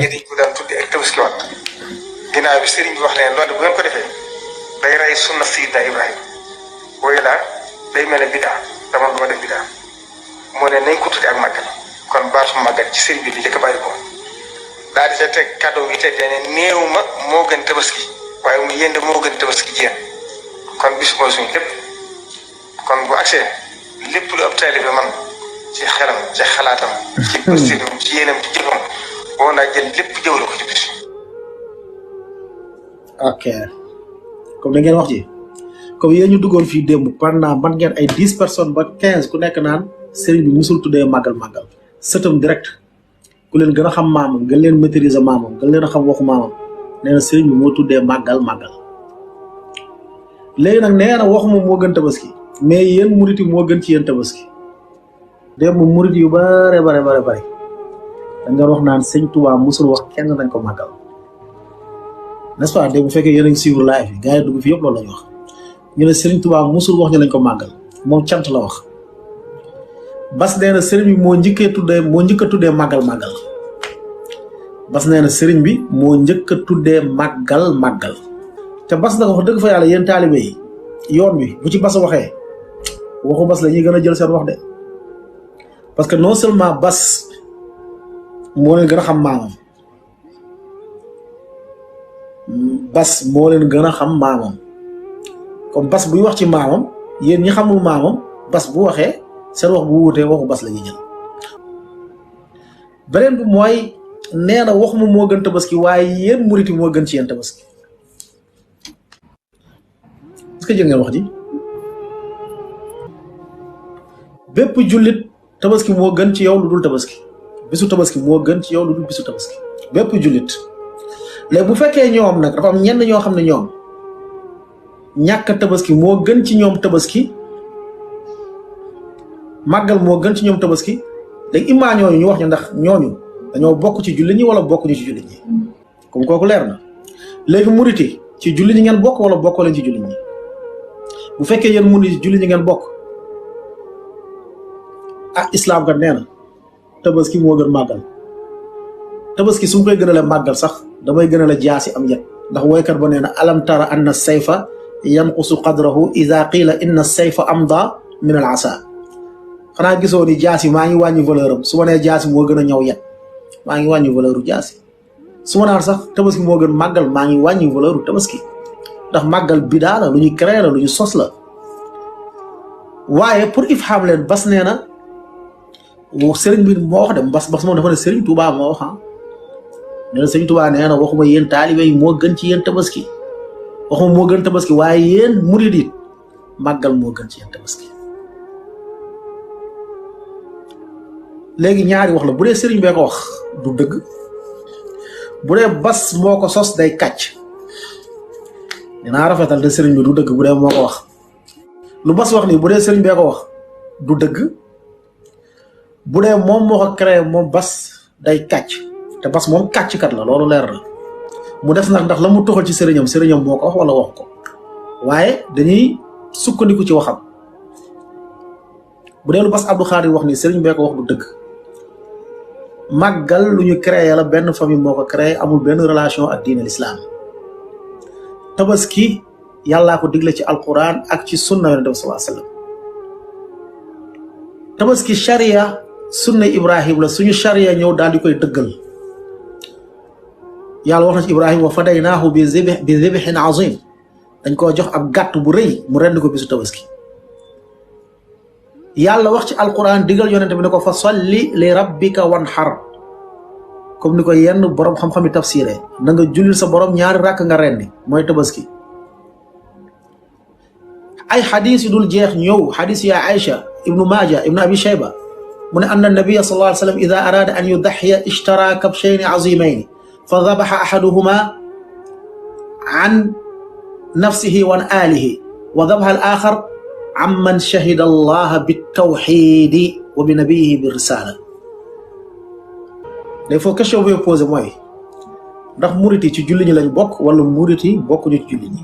dañ ko daan tudde ak tabaski waat ginnaaw bi sëriñ bi wax leen loolu bu ngeen ko defee day rey sunna Sayyidina Ibrahima booy laa day mel ne bidaa dama du ma def bidaa moo ne nañ ko tudde ak màggal kon baatu màggal ci sëriñ bi li jëkk bàyyi ko daal di sa teg kàddu gi te ne néew ma moo gën tabaski waaye mu yéen moo gën tabaski ji kon bis mooy suñu lépp kon bu accès lépp lu ab taalibe man ci xelam ci xalaatam ci positifam ci yéenam ci jëfam boo naa jël lépp jëwla ko ci bis ok comme da ngeen wax ji comme yéen ñu duggoon fii démb pendant man ngeen ay 10 personnes ba 15 ku nekk naan sëriñ bi musul tuddee màggal sëtam direct ku leen gën a xam maamam gën leen maîtriser maamam gën leen a xam waxu maamam nee na sëriñ bi moo tuddee màggal léegi nag nee na waxuma moo gën tabaski mais yéen murit yi moo gën ci yéen tabaski démb murit yu bare dañ doon wax naan sëñ Touba musul wax kenn nañ ko màggal n'est-ce pas démb bu fekkee yéen a ngi suivre live yi gars yi dugg fi yëpp loolu lañu wax ñu ne sëriñ Touba musul wax ñu nañ ko màggal moom cant la wax Bas nee na sëriñ bi moo njëkk a tuddee màggal Bas nee na sëriñ bi moo njëkk a tuddee màggal te Bas nag wax dëgg fa yàlla yéen taalibe yi yoon bi bu ci Bas waxee waxu Bas la ñuy gën a jël seen wax de parce que non seulement Bas moo leen gën a xam maamam Bas moo leen gën a xam maamam comme Bas buy wax ci maamam yéen ñi xamul maamam Bas bu waxee seen wax bu wuutee waxu Bas la ñuy jël beneen bi mooy nee na waxuma moo gën tabaski waaye yéen murit yi moo gën ci yéen tabaski est-ce que jël ngeen wax ji bépp jullit tabaski moo gën ci yow lu dul tabaski bisu tabaski moo gën ci yow lu dul bisu tabaski bépp jullit léegi bu fekkee ñoom nag dafa am ñenn ñoo xam ne ñoom ñàkk tabaski moo gën ci ñoom tabaski màggal moo gën ci ñoom tabaski léegi immaa ñooñu ñu wax ñu ndax ñooñu dañoo bokk ci jullit ñi wala bokkuñu ci jullit ñi comme kooku leer na léegi murit yi ci jullit ñi ngeen bokk wala bokkoo leen ci jullit ñi bu fekkee yéen murit ci jullit ñi ngeen bokk ah islam kat nee na tabaski moo gën màggal tabaski su ma koy gënale màggal sax damay gënale jaasi am yet ndax woykat ba nee na alam tara anna sayfa yanqusu qadrahu ida qila inna sayfa amda min al asa xanaa gisoo ni jaasi maa ngi wàññi valeur am su ma nee jaasi moo gën a ñëw yet maa ngi wàññi valeur u jaasi su ma naan sax tabaski moo gën màggal maa ngi wàññi valeur u tabaski ndax màggal bidaa la lu ñu créé la lu ñu sos la waaye pour ifham leen Bas nee na sëriñ bi moo wax de Bas moom dafa ne sëriñ Touba moo wax nee na sëriñ Touba nee na waxuma yéen taalibe yi moo gën ci yéen tabaski waxuma moo gën tabaski waaye yéen murid yi màggal moo gën ci yéen tabaski léegi ñaari wax la bu dee sëriñ bee ko wax du dëgg bu dee Bas moo ko sos day kàcc dinaa rafetal de sëriñ bi du dëgg bu dee moo ko wax lu Bas wax nii bu dee sëriñ bee ko wax du dëgg bu dee moom moo ko créé moom Bas day kàcc te Bas moom kàcckat la loolu leer na mu des nag ndax la mu toxal ci sëriñam moo ko wax wala wax ko waaye dañuy sukkandiku ci waxam bu dee lu Bass Abdou Khadre wax ni sëriñ bee ko wax du dëgg màggal lu ñu créé la benn famille moo ko créé amul benn relation ak diine l'islam tabaski yàllaa ko digle ci alquran ak ci sunna yonent bi sallallahu alayhi wasallam tabaski charia sunna Ibrahim la suñu charia ñëw daal di koy dëggal yàlla wax na ci Ibrahim wa fadaynaahu bi zibhin azim dañ koo jox ab gàtt bu rëy mu rend ko bisu tabaski yàlla wax ci alquran digal yonent bi ne ko fa salli li rabbika wanhar comme ni ko yenn borom xam-xami tafsiré na nga julil sa borom ñaari rakk nga rendi mooy tabaski ay xadis yu dul jeex ñëw xadis ya Aïcha ibnu Maaja ibnu Abi Shayba mu ne anna nabiyya sallallahu alayhi wa sallam ida arada an yudaxiya ishtara kabshayni azimayni fa dabaxa ahaduhuma an nafsihi wa an alihi wa dabaxa al axar amman shahida allaha bitawxidi wa bi nabiyihi bi risala léegi foofu question bu posé mooy ndax murit yi ci julli ñi lañ bokk wala murit yi bokkuñu ci julli ñi